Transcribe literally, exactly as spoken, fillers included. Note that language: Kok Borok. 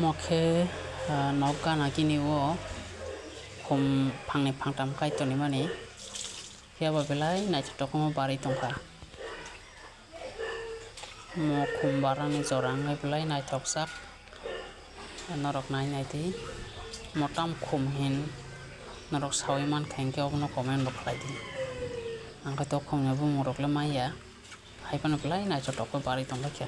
Mo khe, ah, nok gana gini o khum phangni phangtam kai tonimani. Phiya ba belai naithotok khe omo barwi tongkha. Mo khum barani jora wngkhe belai naithokjak. Norok nai nai di. Mo tam khum hin norok saui mankha hinkhe obono comment bo khlai di. Ang khe to khumni bumung rok le manya. Hai phano belai naithotok khe barwi tongkha.